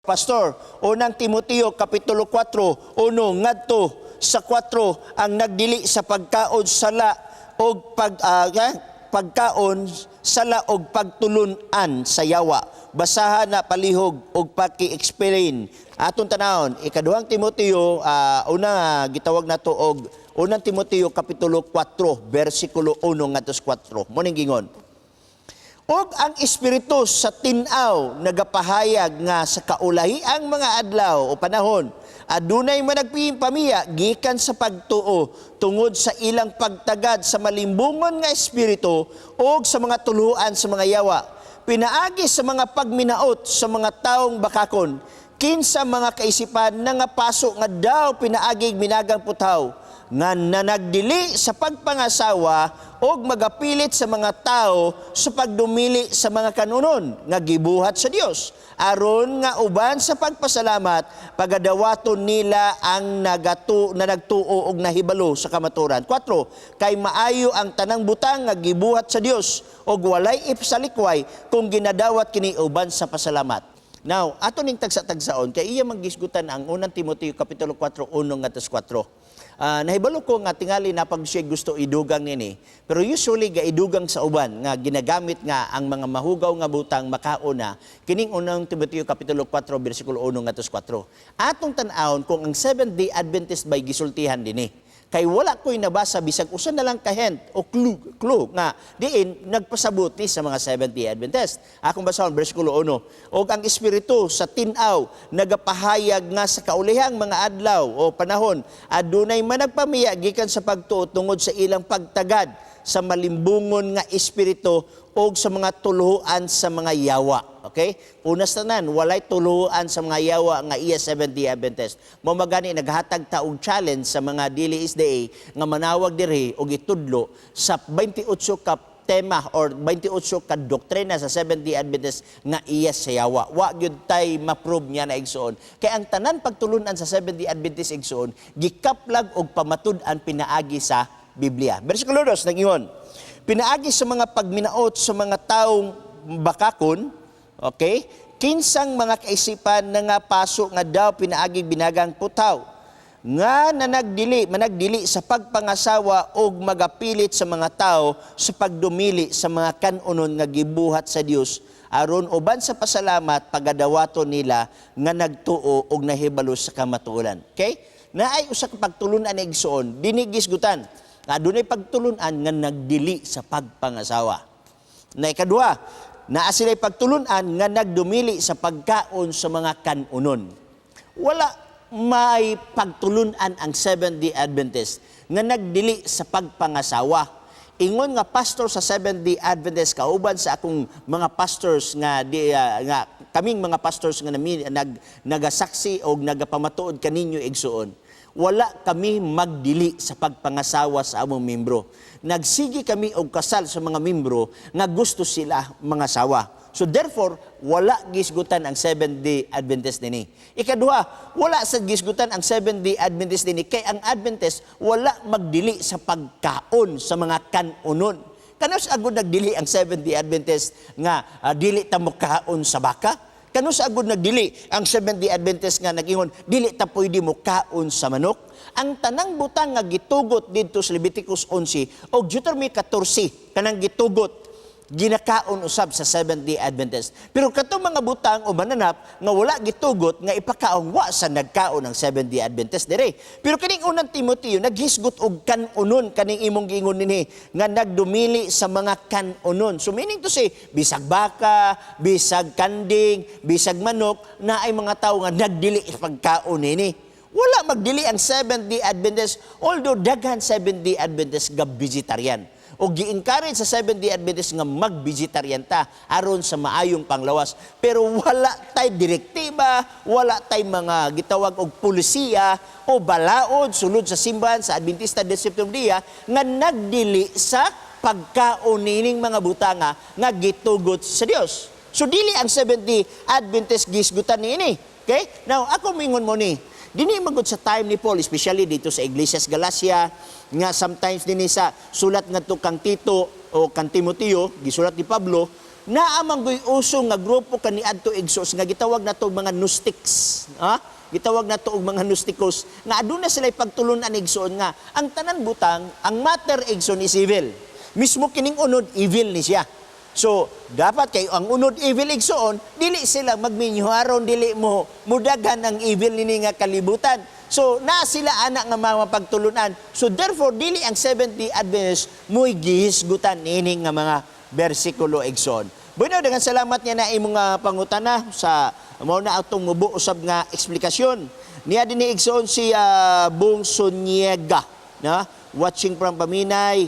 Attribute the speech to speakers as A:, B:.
A: Pastor, Unang Timoteo kapitulo 4, 1 ngadto sa 4, ang nagdili sa pagkaon sala og pagkaon sala og pagtulunan sa yawa. Basahan na palihog og paki-explain. Atong tanawon, Ikaduhang Timoteo, una gitawag nato og Unang Timoteo kapitulo 4 bersikulo 1 ngadto sa 4. Mo ning gingon. Og ang espiritu sa tin-aw nagapahayag nga sa kaulahiang mga adlaw o panahon adunay managpamiya gikan sa pagtuo tungod sa ilang pagtagad sa malimbungon nga espiritu og sa mga tuluan sa mga yawa, pinaagi sa mga pagminaot sa mga taong bakakon, kinsa mga kaisipan na nga paso nga daw pinaagig binagang puthaw, nga nanagdili sa pagpangasawa og magapilit sa mga tao sa pagdumili sa mga kanunon nga gibuhat sa Dios, aron nga uban sa pagpasalamat pagadawaton nila ang nagatu na nagtuo og nahibalo sa kamaturan. 4. Kay maayo ang tanang butang nga gibuhat sa Dios og walay ipsalikway kung ginadawat kini uban sa pasalamat. Now, ato ning tagsa-tagsaon kay iya manggisgutan ang Unang Timoteo kapitulo 4, 1 ngadto sa 4. Nahibalo ko nga tingali na pag siya gusto idugang nini. Pero usually gaidugang sa uban nga ginagamit nga ang mga mahugaw nga butang makauna kining Unang Timoteo kapitulo 4 bersikulo 1 ngadto sa 4. Atong tan-awon kung ang Seventh Day Adventist bay gisultihan dinhi. Kay wala ko'y nabasa bisag usa na lang ka hint o clue nga diin nagpasabot ni sa mga Seventh Day Adventist. Akong basahon bersikulo 1. Og ang espiritu sa tin-aw nagapahayag nga sa kaulihang mga adlaw o panahon adunay managpamiya gikan sa pagtuo tungod sa ilang pagtagad sa malimbungon nga espiritu og sa mga tuluhan sa mga yawa. Okay? Una sa tanan, walay tuluhan sa mga yawa nga iya Seventh-day Adventist. Mao magani naghatag ta og challenge sa mga dili SDA nga manawag diri og itudlo sa 28 ka tema or 28 ka doktrina sa Seventh-day Adventist nga iya sa yawa. Wa gyud tay ma-prove niya na, igsoon. Kay ang tanan pagtulunan sa Seventh-day Adventist, igsoon, gikaplag og pamatud-an pinaagi sa Biblia. Bersikulo 2 nag-ingon, pinaagi sa mga pagminaot sa mga taong bakakon, okay? Kinsang mga kaisipan na nga paso nga daw pinaagi binagang putaw, nga nanagdili, managdili sa pagpangasawa og magapilit sa mga tao sa pagdumili sa mga kanunon nga gibuhat sa Dios, aron uban sa pasalamat pagadawaton nila nga nagtuo og nahibalo sa kamatuoran. Okay? Naay usa ka pagtulunan ni igsoon, dinhi gisgutan nga adunay pagtulunan nga nagdili sa pagpangasawa. Na ikaduha, naa sila'y pagtulunan nga nagdumili sa pagkaon sa mga kanunon. Wala may pagtulunan ang Seventh-day Adventist nga nagdili sa pagpangasawa. Ingon nga pastor sa Seventh-day Adventist kauban sa akong mga pastors nga di nga kaming mga pastors nga nagasaksi og nagapamatuod kaninyo, igsuon, wala kami magdili sa pagpangasawa sa among membro. Nagsigi kami og kasal sa mga membro nga gusto sila mangasawa. So therefore, wala gisgutan ang Seventh-day Adventist dinhi. Ikaduha, wala sa gisgutan ang Seventh-day Adventist dinhi kay ang Adventist wala magdili sa pagkaon sa mga kanunon. Kanus agud nagdili ang Seventh-day Adventist nga dili ta mokaon sa baka? Kanus agud nagdili ang Seventh-day Adventist nga nag-ingon dili ta pwede mokaon sa manok? Ang tanang butang nga gitugot didto sa Leviticus 11 o Deuteronomy 14, kanang gitugot, ginakaon usab sa Seventh-day Adventist. Pero katong mga butang o mananap nga wala gitugot nga ipakaon, wa sa nagkaon ang Seventh-day Adventist dire. Pero kining Unang Timoteo naghisgot og kanunon, kaning imong giingon dinhi nga nagdumili sa mga kanunon. So meaning to say, bisag baka, bisag kanding, bisag manok, na ay mga tao nga nagdili sa pagkaon nini. Wala magdili ang Seventh-day Adventist, although daghan Seventh-day Adventist ga vegetarian. O gi-encourage sa Seventh-day Adventist nga mag-vegetarian ta aron sa maayong panglawas. Pero wala tay direktiba, wala tay mga gitawag og pulisiya o balaod sulod sa simbahan sa Adventista del Septimo Dia nga nagdili sa pagkaon nining mga butanga nga gitugot sa Dios. So dili ang Seventh-day Adventist gisgutan niini. Okay? Now, ako mingon mo ni, dinhi magud sa time ni Paul, especially dito sa Iglesia sa Galacia, nga sometimes dinhi sa sulat ngadto kang Tito o kang Timoteo, gisulat ni Pablo, Naa man goy uso nga grupo kaniadto, igsoon, nga gitawag nato mga Gnostics. Ha? Gitawag nato og mga Gnostikos nga aduna sila pagtulunan, igsoon, nga ang tanan butang, ang matter, igsoon, is evil. Mismo kining unod, evil ni siya. So, dapat kay ang unod evil, igsoon, dili sila magminyuharon, dili mo mudaghan ang evil nini nga kalibutan. So, naa sila ana nga mga pagtulunan. So, therefore, dili ang Seventh-day Adventist mo'y gihisgutan niini nga mga bersikulo, igsoon. Bueno, dengan salamat niya na imong pangutana sa mao na atong mubo usab nga eksplikasyon. Niya din ni igsoon si Bong Soniega, na watching from Paminay.